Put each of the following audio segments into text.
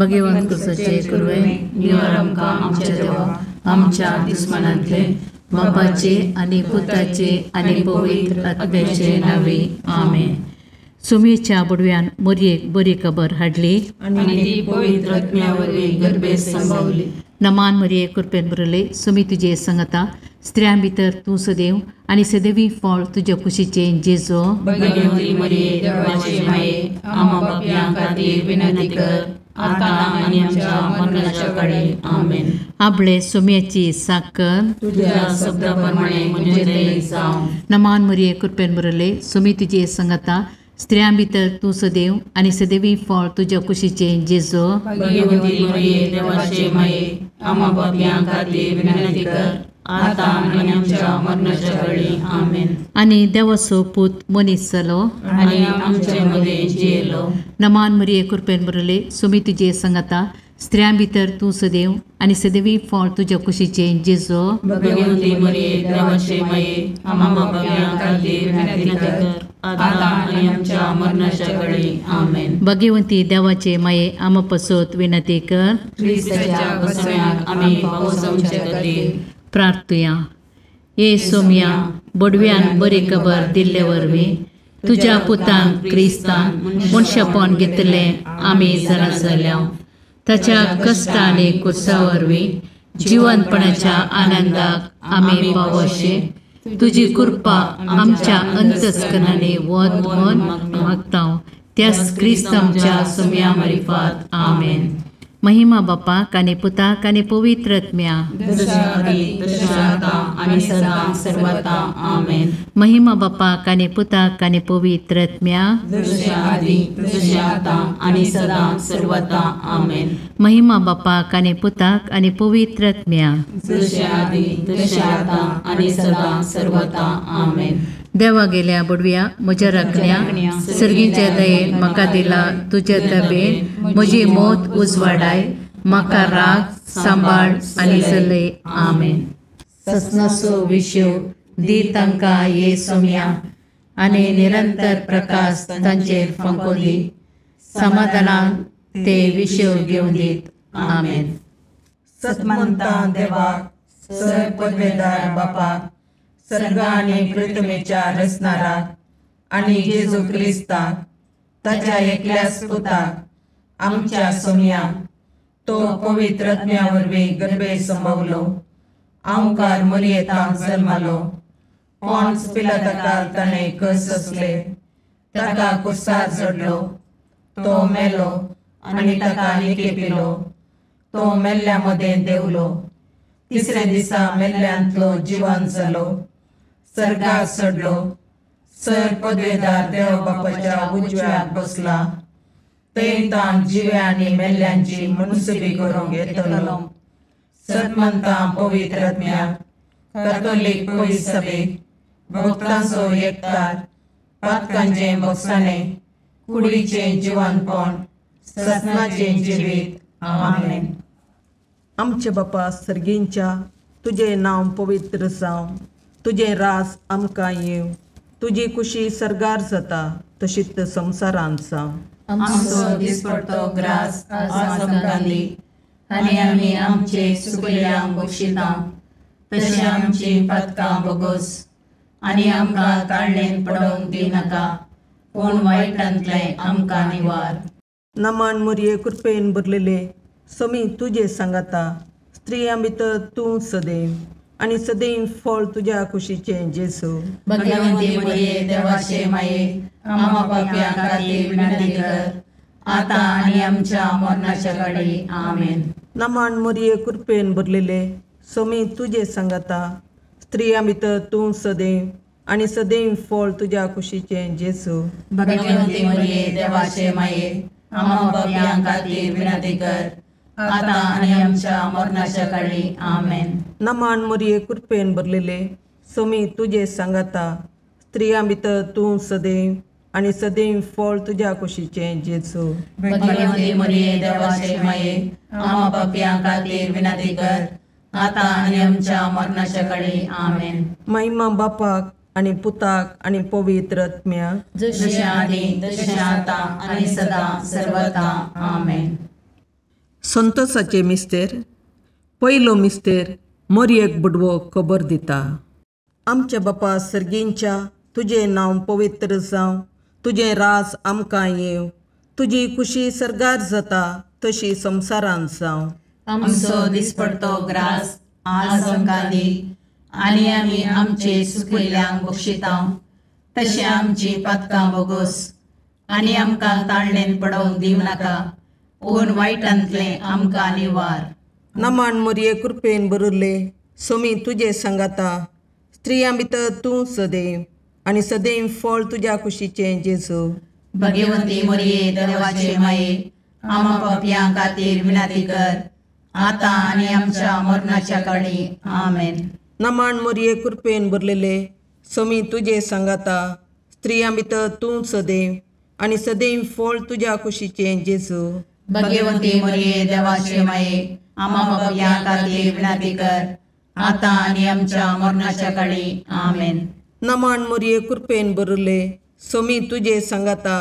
भगवंत कुसाचे कुरवे निवार आमकां आमच्या देवा आमच्या दुस्मनांतले बापाचे आनी पुताचे आनी पवित्र आत्म्याचे नांवे आमेन. सुमेच्या बुडव्यान मोरयेक बरी खबर हाडली आनी ती पवित्र आत्म्या वरवीं गर्भेत संभावली. नमान मरिये कृपेन भरले सुमी तुजे संगता स्त्रियां भितर तूं सदैव आनी सदैवी फळ तुज्या कुशीचें जेजो. भगवती मरिये देवाचे माये आम्हा पापयां खातीर विनंती कर आतां आनी आमच्या मरणाच्या काळी आमेन. आपले सुम्याची साकर तुझ्या शब्दा प्रमाणे म्हजें जावं. नमान मरिये कृपेन भरले सुमी तुजे संगता स्त्रियां भितर तूं सदैव आनी सदैवी फळ तुज्या कुशीचें जेजो. भगवती मरिये देवाचे माये आम्हा पापयां खातीर विनंती कर आतां आनी आमच्या मरणाच्या काळी आमेन. आनी देवाचो पूत मनीस जालो आनी आमचे मदें जियेलो. नमान मरिये कृपेन भरले सुमी तुजे संगता स्त्रियां भितर तूं सदैव आनी सदैवी फळ तुज्या कुशीचें जेजो. भगवती मरिये देवाचे माये आम्हा पापयां खातीर विनंती कर आतां आनी आमच्या मरणाच्या काळी आमेन. भगवंती देवाचे माये आम्हा पसत विनंती कर. क्रिस्ताच्या बसव्याक आमी पावसाचे खातीर प्रार्थुया. ये सोम्या बडव्यान बरी खबर दिल्ले वरवीं तुज्या पुतान क्रिस्तान मनशापण घेतलें आमी जाणा जाल्या. ताच्या कश्ट आनी कुर्सा वरवीं जिवनपणाच्या आनंदाक आमी पावोशे तुजी कृपा आमच्या अंतस्करणांनी वत म्हूण मागता त्याच क्रिस्त आमच्या सोम्या मारिफात आमेन. महिमा बापाक आनी पुताक आनी पवित्र आत्म्या. महिमा बापाक आनी पुताक आनी पवित्र आत्म्या. महिमा बापाक आनी पुताक आनी पवित्र आत्म्या. देवा गेल्या बुडव्या म्हज्या राखण्या सर्गीच्या दयेन म्हाका दिला तुज्या दबेन म्हजी मौत उजवाडाय म्हाका राग सांबाळ आनी चलय आमेन. ससनाचो विशय दी तांकां ये सोम्या आनी निरंतर प्रकाश तांचेर फांको दी समाधानान ते विशय घेवन दीत आमेन. सतमंता देवाक सर पदवेदार बापाक सर्ग आनी पृथ्वीच्या रचणाराक आनी जेजू क्रिस्ताक ताच्या एकल्याच पुताक आमच्या सोम्याक तो पवित्र आत्म्या वरवीं गर्भे संभवलो आंवकार मरियेतांक जल्मालो पॉन्स पिलाताकाल ताणें कस सोंसले ताका कुर्सार चडलो तो मेलो आनी ताका निकेपिलो तो मेल्ल्या मदें देंवलो तिसऱ्या दिसा मेल्ल्यांतलो जिवन जालो सर्गाक चडलो सर पदवेदार देव बापाच्या उजव्याक बसला थंय ताण जिव्या आनी मेल्ल्यांची मनसुबी करूंक येतलो. सतमंता पवित्र आत्म्याक कॅथोलीक पवित्र सभेक भक्तांचो एकतार पातकांचें भोगसाणें कुडीचें जिवनपण ससनाचें जिवीत आमेन. आमचे बापा सर्गींच्या तुजें नांव पवित्र जावं तुजें राज आमकां येवं तुजी कुशी सर्गार जाता तशीच संवसारांत जावं. आमचो दिसपडतो ग्रास आज आमकां दी आनी आमी आमचे सुकल्यांक बक्षिता तशें आमची पातकां बोगोस आनी आमकां ताळणेन पडोवंक दिनाका पूण वायटांतलें आमकां निवार. नमान मोरये कृपेन भरलेले समी तुजे सांगाता स्त्रियां भितर तूं सदैव आनी सदैव फळ तुज्या कुशीचें जेजू. भगवंती मरिये देवाचे माये आम्हा पापयां खातीर विनंती कर आतां आनी आमच्या मरणाच्या काळी आमेन. नमान मोरये कृपेन भरलेले समी तुजे सांगाता स्त्रियां भितर तूं सदैव आनी सदैव फळ तुज्या कुशीचें जेजू. भगवंती मरिये देवाचे माये आम्हा पापयां खातीर विनंती कर आतां आनी आमच्या मरणाच्या काळी आमेन. नमान मोरये कृपेन भरलेले समी तुजे सांगाता स्त्रियां भितर तूं सदैव आनी सदैव फळ तुज्या कुशीचें जेजू. भगवंती मरिये देवाचे माये आम्हा पापयां खातीर विनंती कर आतां आनी आमच्या मरणाच्या काळी आमेन. महिमा बापाक आनी पुताक आनी पवित्र आत्म्याक जशें आदी तशें आतां आनी सदां सर्वता आमेन. संतोषाचे मिस्तेर. पयलो मिस्तेर मोरयेक बुडवो खबर दिता. आमच्या बापा सर्गींच्या, तुजें नांव पवित्र जावं, तुजें राज आमकां येवं, तुजी खुशी सर्गार जाता तशी संवसारांत जावं. आमचो दिसपडतो ग्रास आज आमकां दी आनी आमी आमचे सुकिल्ल्यांक बक्षिता तशें आमची पातकां बोगोस आनी आमकां ताळणेन पडोवंक दिवं नाका, पूण वायटांतलें आमकां निवार. नमान मोरये कृपेन बरुल्ले, सोमी तुजे सांगाता, स्त्रियां भितर तूं सदैव आनी सदैव फळ तुज्या कुशीचें जेजू. भगवंती मोरये देवाचे माये, आमा पापयां खातीर विनंती कर आतां आनी आमच्या मरणाच्या काळी. आमेन. नमान मोरये कृपेन भरलेले, सोमी तुजे सांगाता, स्त्रियां भितर तूं सदैव आनी सदैव फळ तुज्या कुशीचें जेजू. भगवंती मोरये देवाचे माये, आमा पापयां खातीर विनंती कर आतां आनी आमच्या मरणाच्या काळी. आमेन. नमान मोरये कृपेन भरले, सोमी तुजे सांगाता,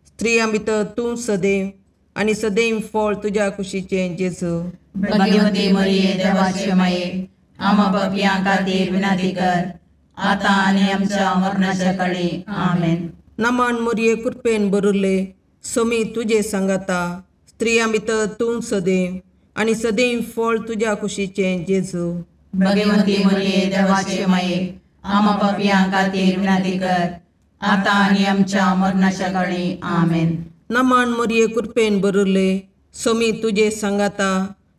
स्त्रियां भितर तूं सदैव आनी सदैव फळ तुज्या कुशीचें जेजू. भगवंती मोरये देवाचे माये, आमा पापयां खातीर विनंती कर आतां आनी आमच्या मरणाच्या काळी. आमेन. नमान मोरये कृपेन भरले, सोमी तुजे सांगाता, स्त्रियां भितर तूं सदैव आनी सदैव फळ तुज्या कुशीचें जेजू. भगवंती मोरये देवाचे माये, आमा पापयां खातीर विनंती कर आतां आनी आमच्या मरणाच्या काळी. आमेन. नमान मोरये कृपेन भरले, सोमी तुजे सांगाता,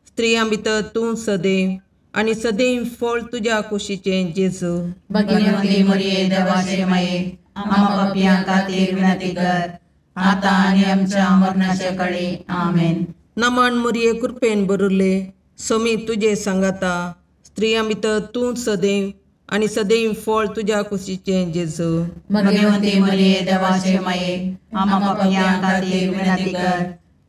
स्त्रियां भितर तूं सदैव आनी सदैव फळ तुज्या कुशीचें जेजू. भगवंती मोरये देवाचे माये, आमा पापयां खातीर विनंती कर आतां आनी आमच्या मरणाच्या काळी. आमेन. नमान मोरये कृपेन भरले, सोमी तुजे सांगाता, स्त्रियां भितर तूं सदैव आनी सदैव फळ तुज्या कुशीचें जेजू. भगवंती मोरये देवाचे माये, आमा पापयां खातीर विनंती कर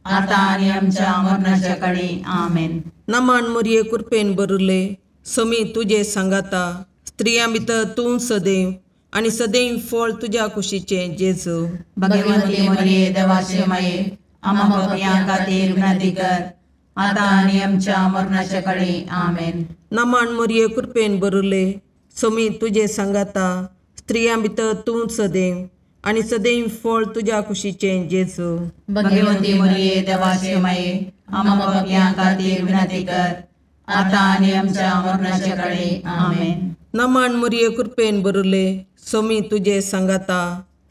आतां आनी आमच्या मरणाच्या काळी. आमेन. नमान मोरये कृपेन भरले, सोमी तुजे सांगाता, स्त्रियां भितर तूं सदैव आनी सदैव फळ तुज्या कुशीचें जेजू. भगवंती मोरये देवाचे माये, आमा पापयां खातीर विनंती कर आतां आनी आमच्या मरणाच्या काळी. आमेन. नमान मोरये कृपेन भरले, सोमी तुजे सांगाता, स्त्रियां भितर तूं सदैव आनी सदैव फळ तुज्या कुशीचें जेजू. भगवंती मोरये देवाचे माये, आमा पापयां खातीर विनंती कर आतां आनी आमच्या मरणाच्या काळी. आमेन. नमान मोरये कृपेन भरले, सोमी तुजे सांगाता,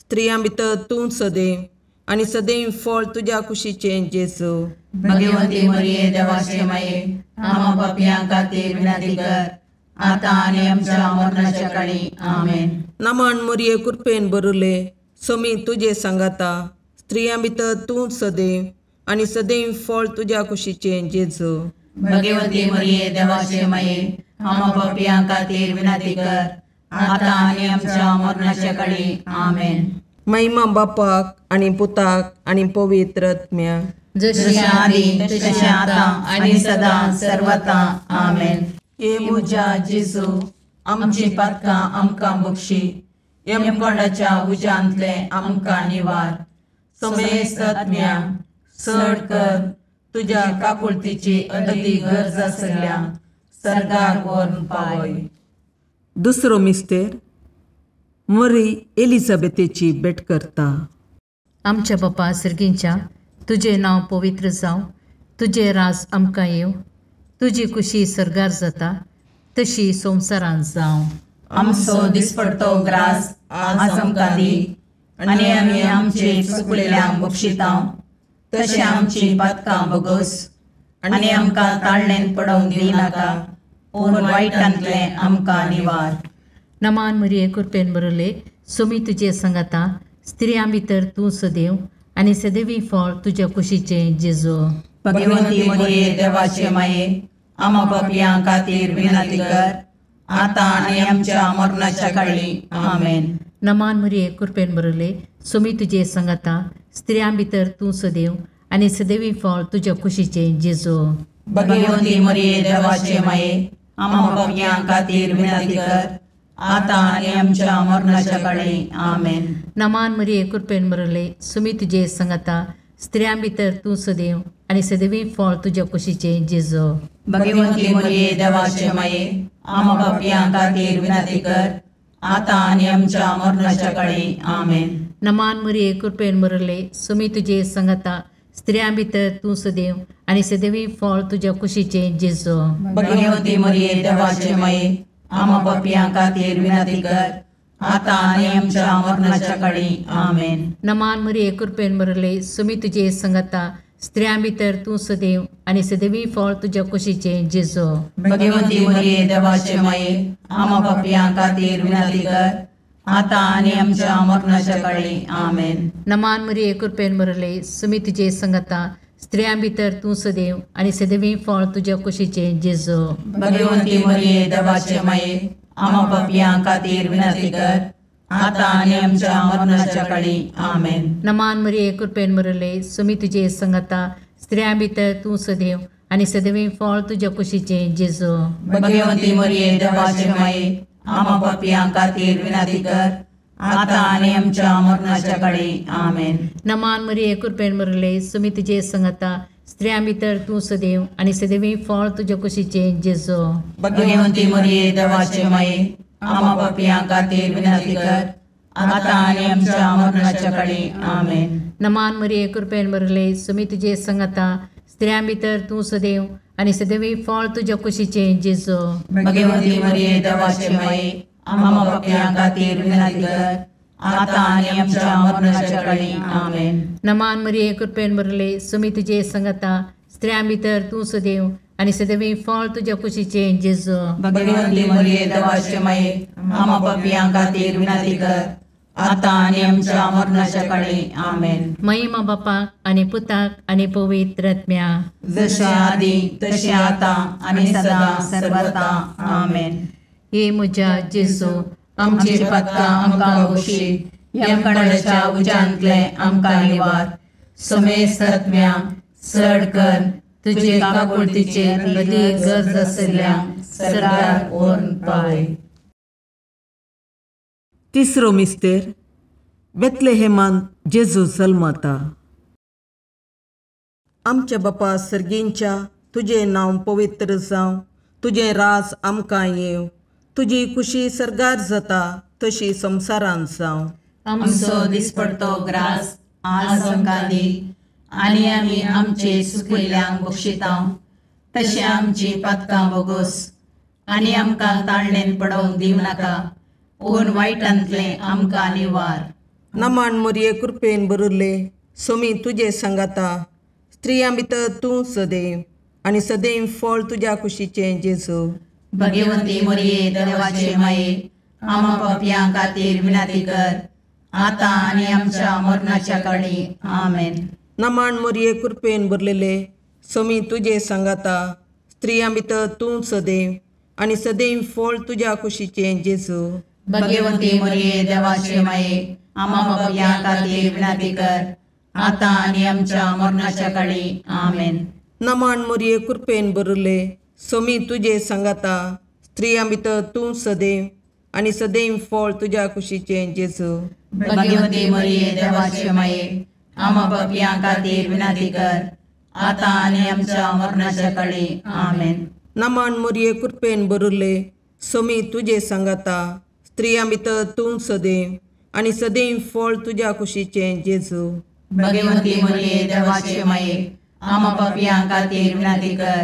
स्त्रियां भितर तूं सदैव आनी सदैव फळ तुज्या कुशीचें जेजू. भगवंती मोरये देवाचे माये, आमा पापयां खातीर विनंती कर आतां आनी आमच्या मरणाच्या काळी. आमेन. नमान मोरये कृपेन भरले, सोमी तुजे सांगाता, स्त्रियां भितर तूं सदैव आनी सदैव फळ तुज्या कुशीचें जेजू. भगवंती मोरये देवाचे माये, आमा पापयां खातीर विनंती कर आतां आनी आमच्या मरणाच्या काळी. आमेन. महिमा बापाक आनी पुताक आनी पवित्र आत्म्याक, जशी आदी तशें आतां आनी सदां सर्वता. आमेन. हे म्हज्या जेजू, आमची पातकां आमकां बक्षी, यमकोंडाच्या उज्यांतलें आमकां निवार, समेस्त आत्म्या चड कर तुज्या काकुळतीची अदती गरज आसल्या सर्गाक व्हरून पावय. दुसरो मिस्तेर मरी एलिझाबेथेची भेट करता. आमच्या बापा सर्गींच्या, तुजें नांव पवित्र जावं, तुजें राज आमकां येवं, तुजी खुशी सर्गार जाता तशी संवसारांत जावं. आमचो दिसपडतो ग्रास आज आमकां दी आनी आमी आमचे चुकलेल्यांक बक्षिता तशें आमची पातकां बोगोस आनी आमकां ताळणेन पडोवंक दिनाका, पूण वायटांतलें आमकां निवार. नमान मरिये कृपेन बरले, सोमी तुजे सांगाता, स्त्रियां भितर तूं सदैव आनी सदैवी फळ तुज्या कुशीचें जेजू. भगवंती मरिये देवाचे माये, आमा पापयां खातीर विनंती कर आतां आनी आमच्या मरणाच्या काळी. आमेन. नमान मरिये कृपेन बरले, सोमी तुजे सांगाता, स्त्रियां भितर तूं सदैव आनी सदैवी फळ तुज्या कुशीचें जेजू. भगवंती मरिये देवाचे माये, आमा पापयां खातीर विनंती कर आतां आनी आमच्या मरणाच्या काळी. आमेन. नमान मरिये कृपेन बरले, सोमी तुजे सांगाता, स्त्रियां भितर तूं सदैव आनी सदैवी फळ तुज्या कुशीचें जेजू. भगवंती मरिये देवाचे माये, आम्हा पापयां खातीर विनंती कर, आतां आनी आमच्या मरणाच्या काळी. आमेन. नमान मरिये, कृपेन भरले, सुमी तुजे संगता, स्त्रियां भितर तूं सदैव आनी सदैवी फळ तुज्या कुशीचें जेजू. भगवंती मरिये देवाचे माये, आम्हा पापयां खातीर विनंती कर, आतां आनी आमच्या मरणाच्या काळी. आमेन. नमान मरिये, कृपेन भरले, सुमी तुजे संगता, स्त्रियां भितर तूं सदैव आनी सदैवी फळ तुज्या कुशीचें जेजू. भगवंती मरिये देवाचे माये, आम्हा पापयां खातीर विनंती कर, आतां आनी आमच्या मरणाच्या काळी. आमेन. नमान मरिये, कृपेन भरले, सुमी तुजे संगता, स्त्रियां भितर तूं सदैव आनी सदैवी फळ तुज्या कुशीचें जेजू. भगवंती मरिये देवाचे माये, आम्हा पापयां खातीर विनंती कर, आतां आनी आमच्या मरणाच्या काळी. आमेन. नमान मरिये, कृपेन भरले, सुमी तुजे संगता, स्त्रियां भितर तूं सदैव आनी सदैवी फळ तुज्या कुशीचें जेजू. भगवंती मरिये देवाचे माये, आम्हा पापयां खातीर विनंती कर, आतां आनी आमच्या मरणाच्या काळी. आमेन. नमान मरिये, कृपेन भरले, सुमी तुजे संगता, स्त्रियां भितर तूं सदैव आनी सदैवी फळ तुज्या कुशीचें जेजू. भगवंती मरिये देवाचे माये, आम्हा पापयां खातीर विनंती कर, आतां आनी आमच्या मरणाच्या काळी. आमेन. नमान मरिये, कृपेन भरले, सुमी तुजे संगता, स्त्रियां भितर तूं सदैव आनी सदैवी फळ तुज्या कुशीचें जेजू. भगवंती मरिये देवाचे माये, आम्हा पापयां खातीर विनंती कर, आतां आनी आमच्या मरणाच्या काळी. आमेन. नमान मरिये, कृपेन भरले, सुमी तुजे संगता, स्त्रियां भितर तूं सदैव आनी सदैवी फळ तुज्या कुशीचें जेजू. भगवंती मरिये देवाचे माये, आम्हा पापयां खातीर विनंती कर, आतां आनी आमच्या मरणाच्या काळी. आमेन. महिमा बापाक आनी पुताक आनी पवित्र आत्म्या, जशें आदी तशें आतां आनी सदां सर्वता. आमेन. हे म्हज्या जेजू, आमची पातकां आमकां बक्षी, यमकणाच्या उज्यांतले आमकां निवार, समेस्त आत्म्या चड कर तुजे काकुळतीचेर अदीक गरज आशिल्ल्या सरकार व्हरून पावय. तिसरो मिस्तेर, बेतलेहेमान जेजू जल्मता. आमच्या बापा सर्गींच्या, तुजें नांव पवित्र जावं, तुजें राज आमकां येवं, तुजी कुशी सर्गार जाता तशी संवसारांत जावं. आमचो दिसपडतो ग्रास आज आमकां दी, आनी आमी आमचे सुकिल्ल्यांक बक्षिता तशें आमची पातकां बोगोस, आनी आमकां ताळणेन पडोवंक दिवं नाका, पूण वायटांतलें आमकां निवार. नमान मरिये, कृपेन भरिल्ले, सोमी तुजे सांगाता, स्त्रियां भितर तूं सदैव आनी सदैव फळ तुज्या कुशीचें जेजू. भगवंती मरिये देवाचे माये, आम्हा पापयां खातीर विनंती कर, आतां आनी आमच्या मरणाच्या काळी. आमेन. नमान मरिये, कृपेन भरलेले, सोमी तुजे सांगाता, स्त्रियां भितर तूं सदैव आनी सदैव फळ तुज्या कुशीचें जेजू. भगवंती मरिये देवाचे माये, आम्हा पापयां खातीर विनंती कर, आतां आनी आमच्या मरणाच्या काळी. आमेन. नमान मरिये, कृपेन भरिल्ले, सोमी तुजे सांगाता, स्त्रियां भितर तूं सदैव आनी सदैव फळ तुज्या कुशीचें जेजू. भगवंती मरिये देवाचे माये, आम्हा पापयां खातीर विनंती कर, आतां आनी आमच्या मरणाच्या काळी. आमेन. नमान मरिये, कृपेन भरिल्ले, सोमी तुजे सांगाता, स्त्रियां भितर तूं सदैव आनी सदैव फळ तुज्या कुशीचें जेजू. भगवंती मरिये देवाचे माये, आम्हा पापयां खातीर विनंती कर,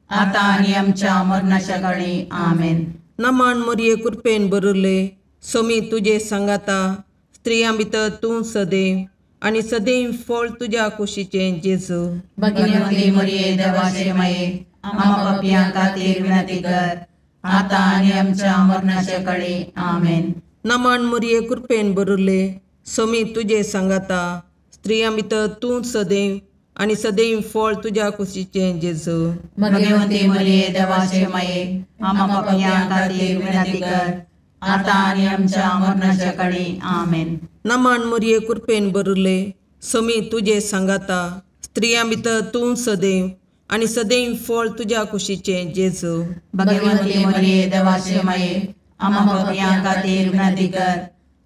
आतां आनी आमच्या मरणाच्या काळी. आमेन. नमान मरिये, कृपेन भरिल्ले, सोमी तुजे सांगाता, स्त्रियां भितर तूं सदैव आनी सदैव फळ तुज्या कुशीचें जेजू. भगवंती मरिये देवाचे माये, आम्हा पापयां खातीर विनंती कर, आतां आनी आमच्या मरणाच्या काळी. आमेन. नमान मरिये, कृपेन भरिल्ले, सोमी तुजे सांगाता, स्त्रियां भितर तूं सदैव आनी सदैव फळ तुज्या कुशीचें जेजू. भगवंती मरिये देवाचे माये, आम्हा पापयां खातीर विनंती कर, आतां आनी आमच्या मरणाच्या काळी. आमेन. नमान मरिये, कृपेन भरिल्ले, सोमी तुजे सांगाता, स्त्रियां भितर तूं सदैव आनी सदैव फळ तुज्या कुशीचें जेजू. भगवंती मरिये देवाचे माये, आम्हा पापयां खातीर विनंती कर,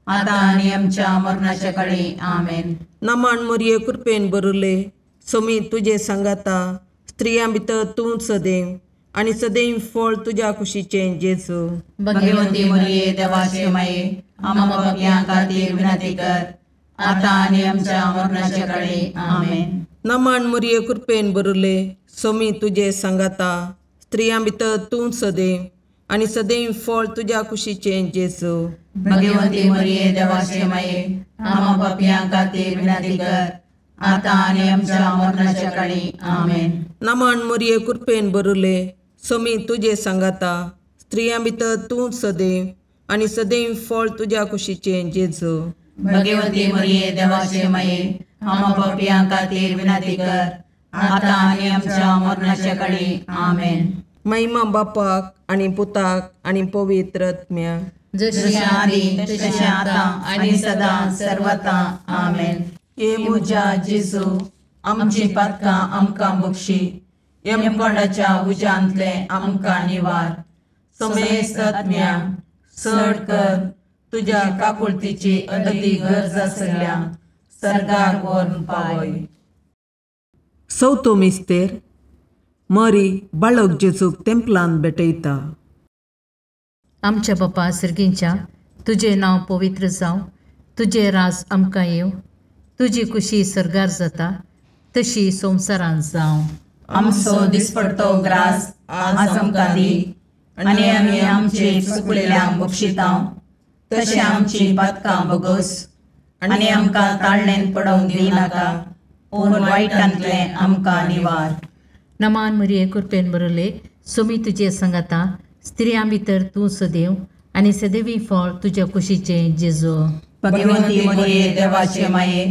आतां आनी आमच्या मरणाच्या काळी. आमेन. नमन मरिये कृपेन भरिल्ले, स्वामी तुजे सांगाता, स्त्रियां भितर तूं सदैव आनी सदैव फळ तुज्या कुशीचें जेजू. भगवंती मरिये देवाचे माये, आम्हा पापयां खातीर विनंती कर, आतां आनी आमच्या मरणाच्या काळी. आमेन. नमन मरिये कृपेन भरिल्ले, स्वामी तुजे सांगाता, स्त्रियां भितर तूं सदैव आनी सदैव फळ तुज्या कुशीचें जेजू. भगवंती मरिये देवाचे माये, आम्हा पापयां खातीर विनंती कर, आतां आनी आमच्या मरणाच्या काळी. आमेन. नमन मरिये कृपेन भरिल्ले, स्वामी तुजे सांगाता, स्त्रियां भितर तूं सदैव आनी सदैव फळ तुज्या कुशीचें जेजू. भगवंती मरिये देवाचे माये, आम्हा पापयां खातीर विनंती कर, आतां आनी आमच्या मरणाच्या काळी. आमेन. महिमा बापाक आनी पुताक आनी पवित्र आत्म्याक, जशें आदी तशें आतां आनी सदां सर्वता. आमेन. हे म्हज्या जेजू, आमची पातकां आमकां बक्षी, यमकोंडाच्या उज्यांतले आमकां निवार, समेस्त आत्म्या चड कर तुज्या काकुळतीची अदती गरज आसल्या सर्गाक व्हरून पावय. चवथो मिस्तेर मरी बाळक जेजूक तेंपलान भेटयता. आमच्या बापा सर्गींच्या, तुजें नांव पवित्र जावं, तुजें राज आमकां येवं, तुजी कुशी सर्गार जाता तशी संवसारांत जावं. आमचो दिसपडतो ग्रास आज आमकां दी, आनी आमी आमचे चुकलेल्यांक बक्षितांव तशें आमची पातकां बगस, आनी आमकां ताळणेन पडोवंक दिनाका, पूण वायटांतलें आमकां निवार. नमान मरिये कृपेन भरिल्ले, स्वामी तुजे सांगाता, स्त्रियां भितर तूं सदैव आनी सदैवी फळ तुज्या कुशीचें जेजू. भगवंती मरिये देवाचे माये,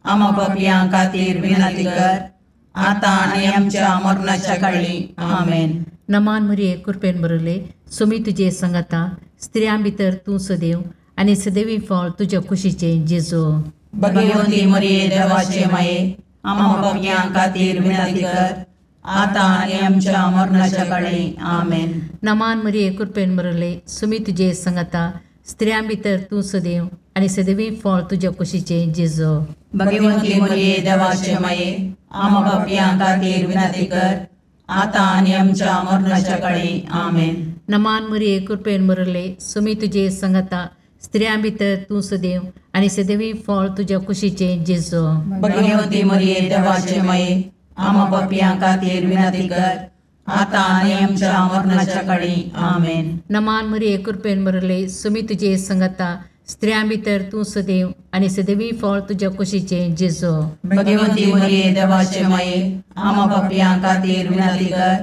आम्हा पापयां खातीर विनंती कर, आतां आनी आमच्या मरणाच्या काळी. आमेन. नमान मरिये कृपेन भरिल्ले, स्वामी तुजे सांगाता, स्त्रियां भितर तूं सदैव आनी सदैवी फळ तुज्या कुशीचें जेजू. भगवंती मरिये देवाचे माये, आम्हा पापयां खातीर विनंती कर, आतां आनी आमच्या मरणाच्या काळी. आमेन. नमान मरिये कृपेन भरिल्ले, स्वामी तुजे सांगाता, स्त्रियां भितर तूं सदैव आनी सदैवी फळ तुज्या कुशीचें जेजू. भगवंती मरिये देवाचे माये, आम्हा पापयां खातीर विनंती कर, आतां आनी आमच्या मरणाच्या काळी. आमेन. नमान मरिये कृपेन भरिल्ले, स्वामी तुजे सांगाता, स्त्रियां भितर तूं सदैव आनी सदैवी फळ तुज्या कुशीचें जेजू. भगवंती मरिये देवाचे माये, आम्हा पापयां खातीर विनंती कर, आतां आनी आमच्या मरणाच्या काळी. आमेन. नमान मरिये कृपेन भरिल्ले, स्वामी तुजे सांगाता, स्त्रियां भितर तूं सदैव आनी सदैवी फळ तुज्या कुशीचें जेजू. भगवंती मरिये देवाचे माये, आम्हा पापयां खातीर विनंती कर,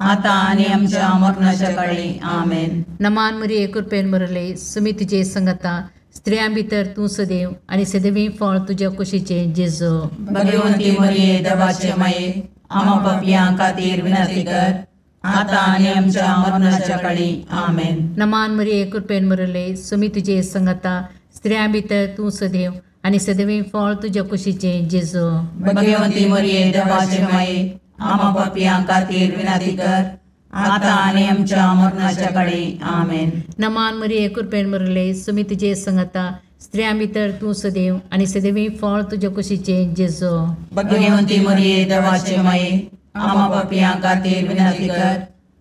आतां आनी आमच्या मरणाच्या काळी. आमेन. नमान मरिये कृपेन भरिल्ले, स्वामी तुजे सांगाता, स्त्रियां भितर तूं सदैव आनी सदैवी फळ तुज्या कुशीचें जेजू. भगवंती मरिये देवाचे माये, आम्हा पापयां खातीर विनंती कर, आतां आनी आमच्या मरणाच्या काळी. आमेन. नमान मरिये कृपेन भरिल्ले, स्वामी तुजे सांगाता, स्त्रियां भितर तूं सदैव आनी सदैवी फळ तुज्या कुशीचें जेजू. भगवंती मरिये देवाचे माये, आम्हा पापयां खातीर विनंती कर, आतां आनी आमच्या मरणाच्या काळी. आमेन. नमान मरिये कृपेन भरिल्ले, स्वामी तुजे सांगाता, स्त्रियां भितर तूं सदैव आनी सदैवी फळ तुज्या कुशीचें जेजू. भगवंती मरिये देवाचे माये, आम्हा पापयां खातीर विनंती कर,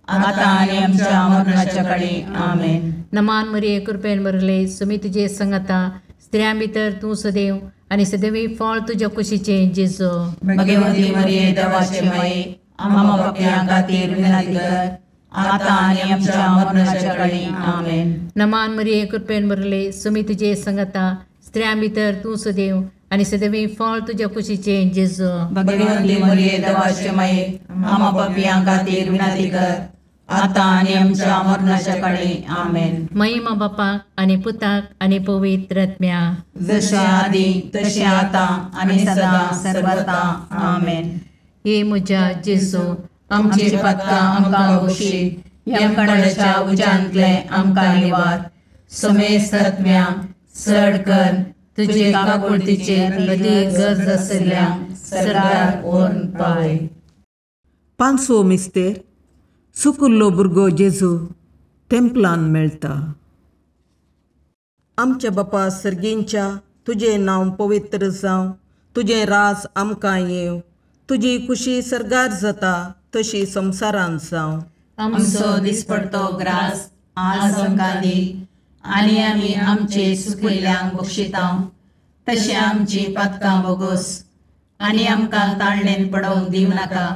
आतां आनी आमच्या मरणाच्या काळी. आमेन. नमान मरिये कृपेन भरिल्ले, स्वामी तुजे सांगाता, स्त्रियां भितर तूं सदैव आनी सदैवी फळ तुज्या कुशीचें जेजू. भगवंती मरिये देवाचे माये, आम्हा पापयां खातीर विनंती कर, आतां आनी आमच्या मरणाच्या काळी. आमेन. नमान मरिये कृपेन भरिल्ले, स्वामी तुजे सांगाता, स्त्रियां भितर तूं सदैव आनी सदैवी फळ तुज्या कुशीचें जेजू. भगवंती मरिये देवाचे माये, आम्हा पापयां खातीर विनंती कर, आतां आनी आमच्या मरणाच्या काळी. आमेन. महिमा बापाक आनी पुताक आनी पवित्र आत्म्याक, जशें आदी तशें आतां आनी सदां सर्वता. आमेन. हे म्हज्या जेजू, आमची पातकां आमकां बक्षी, यमकंडाच्या उज्यांतले आमकां निवार, समेस्त आत्म्या चड कर तुजे काकुळतीचेर अदीक गरज आशिल्ल्या सर्गाक व्हरून पावय. पांचवो मिस्तेर सुकुल्लो भुरगो जेजू तेंपलान मेळटा. आमच्या बापा सर्गींच्या, तुजें नांव पवित्र जावं, तुजें राज आमकां येवं, तुजी खुशी सर्गार जाता तशी संवसारांत जावं. आमचो दिसपडतो ग्रास आज आमकां दी आनी आमी आमचे सुकिल्ल्यांक बक्षिता तशें आमची पातकां बोगोस आनी आमकां ताळणेन पडोवंक दिवं नाका,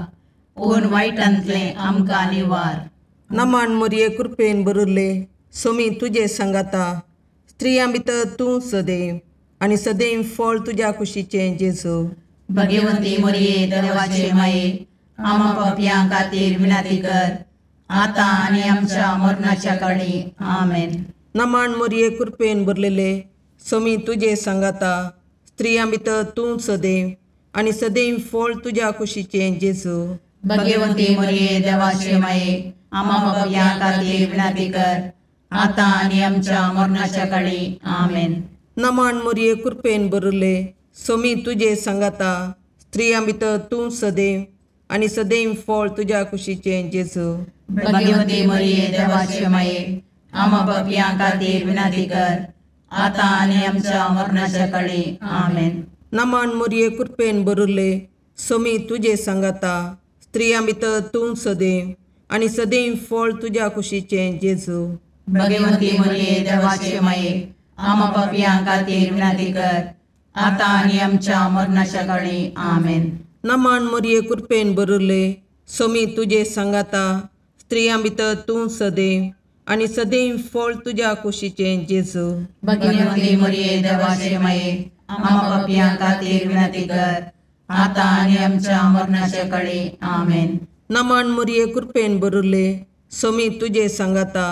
पूण वायटांतलें आमकां निवार. नमान मोरये कृपेन बरुल्ले, सोमी तुजे सांगाता, स्त्रियां भितर तूं सदैव आनी सदैव फळ तुज्या कुशीचें जेजू. भगवंती मोरये देवाचे माये, आमा पापयां खातीर विनंती कर, आतां आनी आमच्या मरणाच्या काळी. आमेन. नमान मोरये कृपेन भरलेले, सोमी तुजे सांगाता, स्त्रियां भितर तूं सदैव आनी सदैव फळ तुज्या कुशीचें जेजू. भगवंती मोरये देवाचे माये, आमा पापयां खातीर विनंती कर, आतां आनी आमच्या मरणाच्या काळी. आमेन. नमान मोरये कृपेन भरले, सोमी तुजे सांगाता, स्त्रियां भितर तूं सदैव आनी सदैव फळ तुज्या कुशीचें जेजू. भगवंती मोरये देवाचे माये, आमा पापयां खातीर विनंती कर, आतां आनी आमच्या मरणाच्या काळी. आमेन. नमान मोरये कृपेन भरले, सोमी तुजे सांगाता, स्त्रियां भितर तूं सदैव आनी सदैव फळ तुज्या कुशीचें जेजू. भगवंती मोरये देवाचे माये, आमा पापयां खातीर विनंती कर, आतां आनी आमच्या मरणाच्या काळी. आमेन. नमान मोरये कृपेन भरले, सोमी तुजे सांगाता, स्त्रियां भितर तूं सदैव आनी सदैव फळ तुज्या कुशीचें जेजू. भगवंती मोरये देवाचे माये, आमा पापयां खातीर विनंती कर, आतां आनी आमच्या मरणाच्या काळी. आमेन. नमान मोरये कृपेन भरले, सोमी तुजे सांगाता,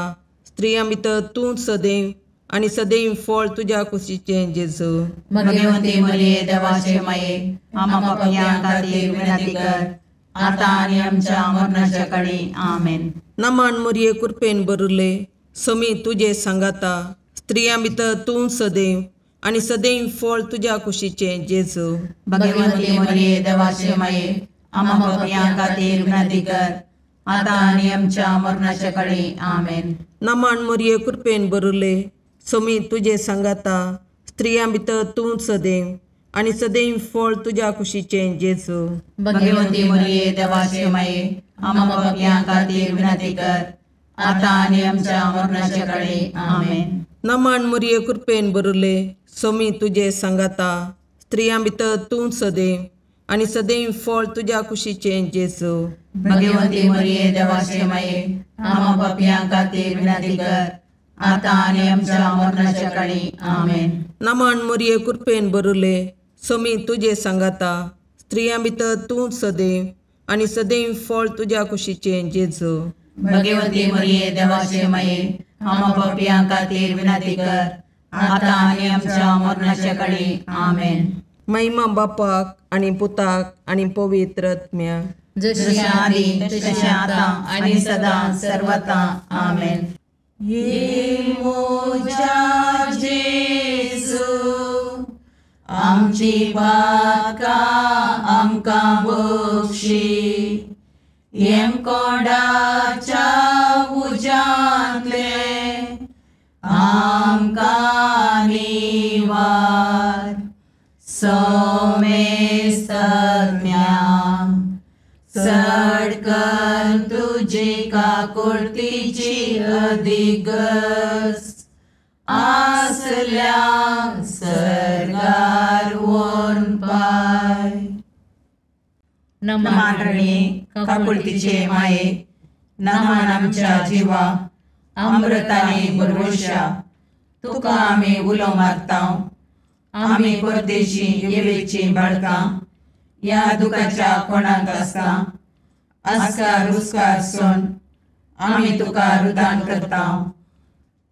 स्त्रियां भितर तूं सदैव आनी सदैव फळ तुज्या कुशीचें जेजू. भगवंती मोरये देवाचे माये, आमा पापयां खातीर विनंती कर, आतां आनी आमच्या मरणाच्या काळी. आमेन. नमान मोरये कृपेन भरले, सोमी तुजे सांगाता, स्त्रियां भितर तूं सदैव आनी सदैव फळ तुज्या कुशीचें जेजू. भगवंती मोरये देवाचे माये, आमा पापयां खातीर विनंती कर, आतां आनी आमच्या मरणाच्या काळी. आमेन. नमान मोरये कृपेन भरले, सोमी तुजे सांगाता, स्त्रियां भितर तूं सदैव आनी सदैव फळ तुज्या कुशीचें जेजू. भगवंती मोरये देवाचे माये, आमा पापयां खातीर विनंती कर, आतां आनी आमच्या मरणाच्या काळी. आमेन. नमान मोरये कृपेन भरले, सोमी तुजे सांगाता, स्त्रियां भितर तूं सदैव आनी सदैव फळ तुज्या कुशीचें जेजू. भगवंती मोरये देवाचे माये, आमा पापयां खातीर विनंती कर, आतां आनी आमच्या मरणाच्या काळी. आमेन. नमान मोरये कृपेन भरले, सोमी तुजे सांगाता, स्त्रियां भितर तूं सदैव आनी सदैव फळ तुज्या कुशीचें जेजू. भगवंती मोरये देवाचे माये, आमा पापयां खातीर विनंती कर, आतां आनी आमच्या मरणाच्या काळी. आमेन. महिमा बापाक आनी पुताक आनी पवित्र आत्म्याक, जशी आदी तशें आतां आनी सदां सर्वता. आमेन. ये मोजा जेजू, आमची पातकां आमकां बक्षी, येमकोंडाच्या उज्यांतले आमकां निवार, सोमेस्तज्ञा चड कर तुजी काकुळतीची अधिगस आसल्या सर्गार व्हरून पाय. नमान रणी काकुळतीचे माये, नमान आमच्या जिवा अमृताने भरवशा, तुका आमी उलो मारता, आमी परदेशी येवेची बाळकां ह्या दुखाच्या कोणाक आसता आस्कार रुस्कार सोन आमी तुका रुदान करता,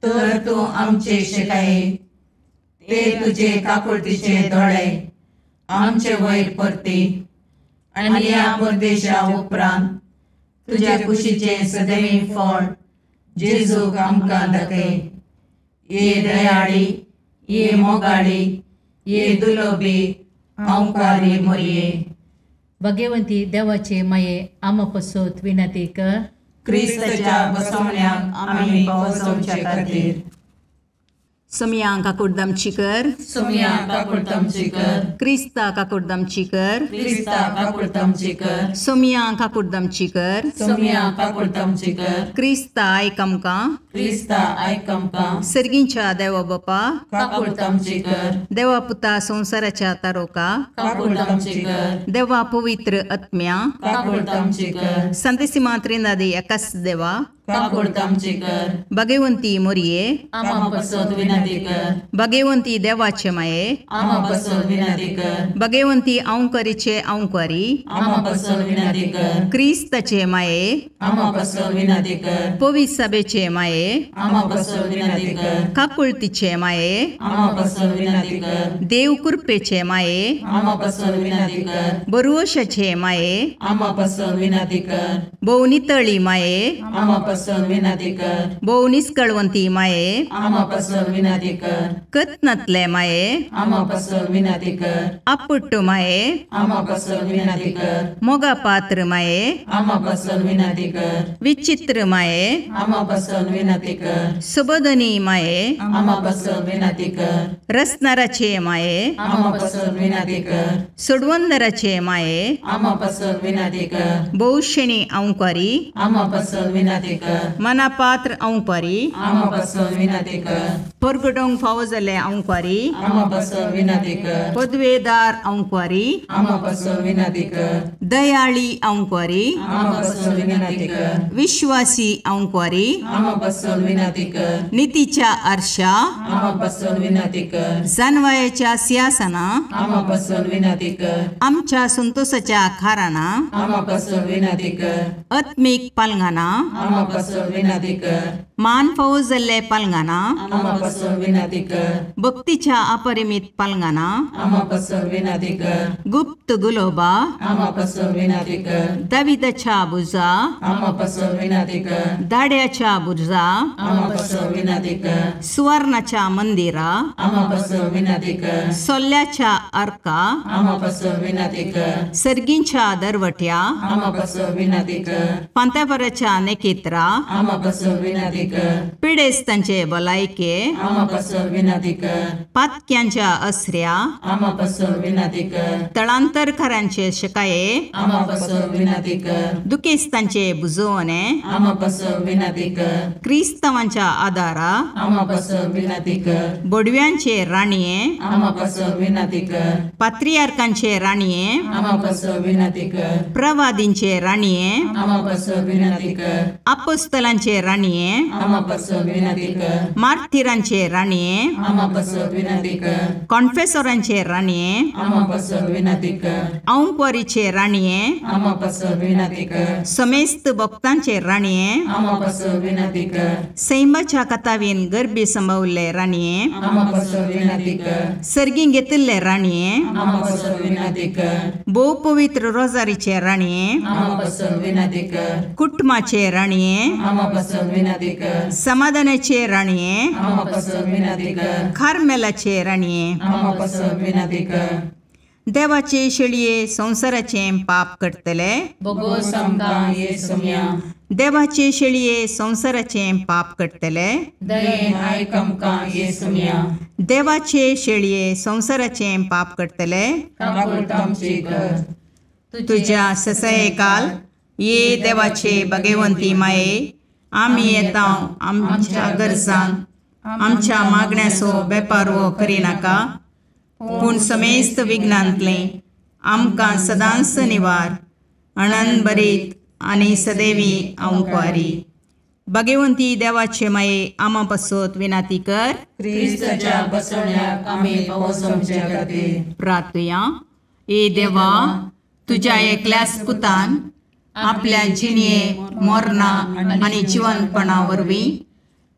तर तूं आमचे शिकाये ते तुजे काकुळतीचे दोळे आमचे वयर परती आनी ह्या परदेशा उपरांत तुज्या कुशीचें सदैव फळ जेजूक आमकां दाखय. ये दयाळी, ये मोगाळी, ये दुलोबी ओंकारी मोरये. भगवंती देवाचे माये आमा पसोत विनंती कर. क्रिस्ताच्या बसवण्याक आमी पावसोवचे खातीर. सोमया काकुडदामची कर, सोमया काकुडदामची कर, क्रिस्ता काकुडदामची कर, क्रिस्ता काकुडदामची कर, सोमया काकुडदामची कर, सोमया काकुडदामची कर, क्रिस्ता आयक आमकां, क्रिस्ता आयक आमकां, सर्गींच्या देवा बापा काकुडदामची कर, देवा पुता संवसाराच्या तारोका काकुडदामची कर, देवा पवित्र आत्म्या काकुडदामची कर, संतेसिमा त्रिनादी एकाच देवा काकुडदामची कर, भगवंती मोरये आमा पसत विनंती कर, भगवंती देवाचे माये आमा पसत विनंती कर, भगवंती औंकरीचे औंकरी आमा पसत विनंती कर, क्रिस्ताचे माये आमा पसत विनंती कर, पवित्र सभेचे माये आमा पसत विनंती कर, काकुळतीचे माये आमा पसत विनंती कर, देव कृपेचे माये आमा पसत विनंती कर, बरुवशाचे माये आमा पसत विनंती कर, भोवनितळी माये आमा पसत विनंती कर, भोव निस्कळवंती माये आमा पसत विनंती कर, कत्नातले माये आमा पसत विनंती कर, आपुट्टू माये आमा पसत विनंती कर, मोगा पात्र माये आमा पसत विनंती कर, विचित्र माये आमा पसत विनंती कर, सुबोधनी माये आमा पसत विनंती कर, रसनाराचे माये आमा पसत विनंती कर, सोडवंदराचे माये आमा पसत विनंती कर, भोवशेणी औंकारी आमा पसत विनंती कर, मनापात्र औंकारी आमा पसत विनंती कर, परगटोंक फावो जाल्ले औंकारी आमा पसत विनंती कर, पदवेदार औंकारी आमा पसत विनंती कर, दयाळी औंकारी आमा पसत विनंती कर, विश्वासी औंकारी आमा पसत विनंती कर, नितीच्या आरशा आमा पसत विनंती कर, जानवायाच्या सिंहासना आमा पसत विनंती कर, आमच्या संतोषाच्या खाराना आमा पसत विनंती कर, आत्मीक पालंगाना आमा पसत विनंती कर, मान फावो जाल्ले पालंगाना आमा पसत विनंती कर, भक्तीच्या अपरिमित पालंगाना आमा पसत विनंती कर, गुप्त गुलोबा आमा पसत विनंती कर, दाविदाच्या बुजा आमा पसत विनंती कर, दाड्याच्या बुर्जा आमा पसत विनंती कर, सुवर्णाच्या मंदिरा आमा पसत विनंती कर, सोल्ल्याच्या अर्का आमा पसत विनंती कर, सर्गींच्या दरवट्या आमा पसत विनंती कर, पांतापराच्या नेकेत्रा आमा पसत विनंती कर, पिडेस्तांचे भलायके आमा पसत विनंती कर, पातक्यांच्या असऱ्या आमा पसत विनंती कर, तळांतरकारांचे शकाये आमा पसत विनंती कर, दुखेस्तांचे बुजवणे आमा पसत विनंती कर, क्रिस्तावांच्या आदारा आमा पसत विनंती कर, बोडव्यांचे राणये आमा पसत विनंती कर, पात्रियार्कांचे राणये आमा पसत विनंती कर, प्रवादींचे राणये आमा पसत विनंती कर, अपोस्तलांचे राणये आमा पसत विनंती कर, मार्थिरांचे राणये आमा पसत विनंती कर, कॉन्फेसोरांचे राणये आमा पसत विनंती कर, औंकवारीचे राणये आमा पसत विनंती कर, समेस्त भक्तांचे राणये आमा पसत विनंती कर, सैमाच्या कथावीन गर्भी संभवल्ले राणये आमा पसत विनंती कर, सर्गीं घेतिल्ले राणये आमा पसत विनंती कर, भोव पवित्र रोजारीचे राणये आमा पसत विनंती कर, कुटुंबाचे राणये आमा पसत विनंती कर, समाधानाचे राणये आमा पसत विनंती कर, कार्मेलाचे राणये आमा पसत विनंती कर, देवाचे शेळये संवसाराचे पाप करतले बोगोस आमकां ये सोम्या, देवाचे शेळये संवसाराचे पाप करतले दयेन आयक आमकां ये सोम्या, देवाचे शेळये संवसाराचे पाप करतले काकुळटामची कर, तुझ्या ससयकाल ये देवाचे भगवंती माये आमी येता आमच्या गरजांक आमच्या मागण्याचो बेपारवो करिनाका पूण समेस्त विघ्नांतलें आमकां सदांच निवार अणनभरीत आनी सदैवी औंकवारी. भगवंती देवाचे माये आमा पासत विनाती कर. क्रिस्ताच्या बसवण्याक आमी पावस आमच्या खातीर प्रार्थुया. ए देवा, तुज्या एकल्याच पुतान आपल्या जिणये मरणा आनी जिवनपणा वरवीं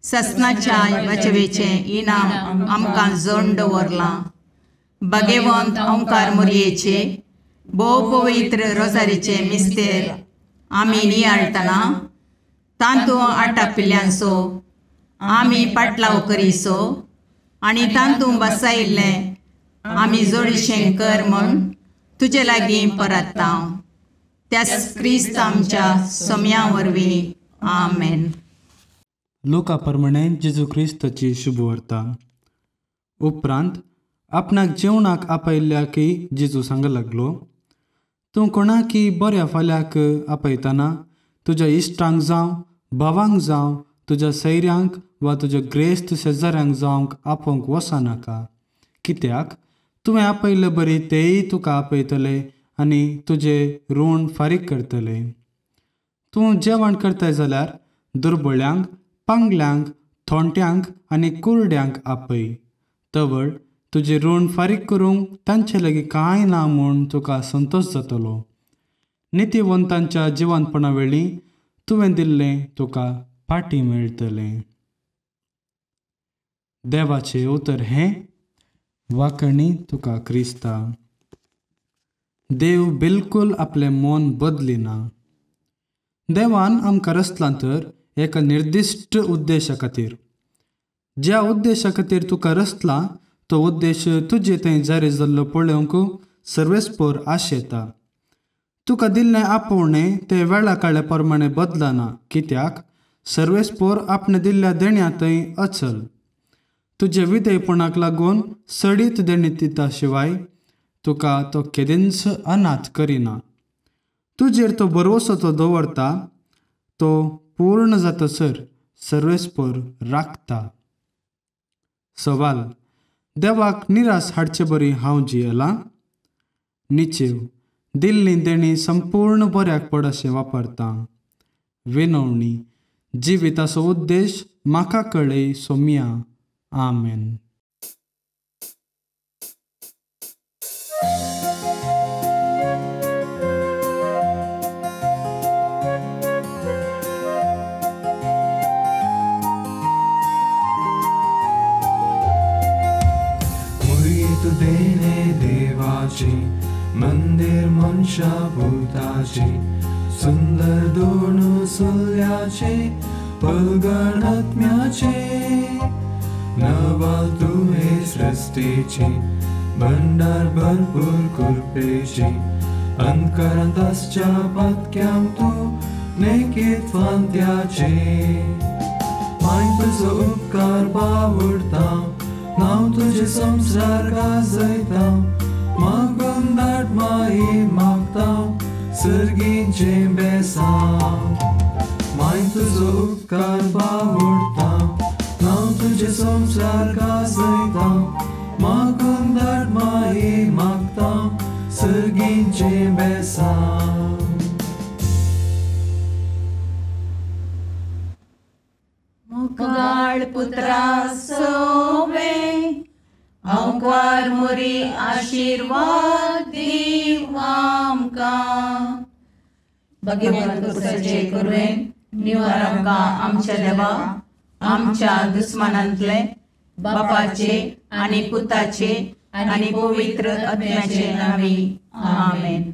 ससनाच्या वाचवेचें इनाम आमकां जोड दवरलां. भगवंत ओंकार मोरयेचे भोव पवित्र रोजारीचे मिस्तेर आमी नियाळटना तांतू आटापिल्ल्यांचो आमी पाटलाव करीसो आनी तांतू बसायिल्लें आमी जोडीशें कर म्हूण तुजे लागीं परत्ता. त्याच क्रिस्त आमच्या सोम्या वरवीं. आमेन. लोका प्रमाणे जेजू क्रिस्ताची शुभवार्ता. उपरांत आपणाक जेवणाक आपयल्ल्याकय जेजू सांग लागलो, तूं कोणाकी बऱ्या फाल्याक आपयतना तुज्या इश्टांक जावं, भावांक जावं, तुज्या सैऱ्यांक वा तुज्या ग्रेस्त शेजाऱ्यांक जावंक आपोवंक वचनाका, कित्याक तुवें आपयल्ले बरी तेय तुका आपयतले आनी तुजें ऋण फारीक करतले. तूं जेवण करताय जाल्यार दुर्बळ्यांक, पांगल्यांक, थोंट्यांक आनी कुरड्यांक आपय, तवळ तुजें ऋण फारीक करूंक तांचे लागीं कांय ना म्हूण तुका संतोश जातलो. नितीवंतांच्या जिवनपणा वेळी तुवें दिल्लें तुका फाटीं मेळटलें. देवाचें उतर हें. वाकणी तुका क्रिस्ता. देव बिलकुल आपलें मन बदलिना. देवान आमकां रचलां तर एका निर्दिश्ट उद्देशा खातीर. ज्या उद्देशा खातीर तुका रचलां तो उद्देश तुजे थंय जारी जाल्लो पळोवंक सर्वेस्पोर आशेता. तुका दिल्लें आपोवणें तें वेळा काळ्या प्रमाणे बदलना, कित्याक सर्वेस्पोर आपणे दिल्ल्या देण्या थंय अचल. तुजे विधेयपणाक लागून सडीत देणी दिता शिवाय तुका तो केदींच अनाथ करिना. तुजेर तो भरवसो तो दवरता, तो पूर्ण जातसर सर्वेस्पोर राखता. सवाल, देवाक निराश हाडचे बरी हांव जियेलां? निचेव, दिल्ली देणी संपूर्ण बऱ्याक पड अशें वापरता. विनवणी, जिविताचो उद्देश म्हाका कळय सोम्या. आमेन. देणे देवाची मंदिर मनशा भूताची सुंदर दोन सुल्याचे पलगण आत्म्याचे नवाल तुवे सृष्टीची भंडार भरपूर कृपेची अंतकरांत आसच्या पातक्यांक तूं नेकीत फांत्याचे माय तुजो उपकार बावडता नांव तुजें संवसार गाजयता मागून धाड माई मागता सर्गीचें बेसांव माय तुजो उपकार बावडता नांव तुजें संवसार गाजयता मागून धाड माई मागता सर्गीचें बेसांव. मुखाळ पुत्रा सोवे अंकार मोरी आशीर्वाद दीव आमकां. भगवंत कुसाचे कुरवेन निवार आमकां आमच्या देवा आमच्या दुस्मानांतले बापाचे आनी पुताचे आनी पवित्र आत्म्याचे नांवी. आमेन.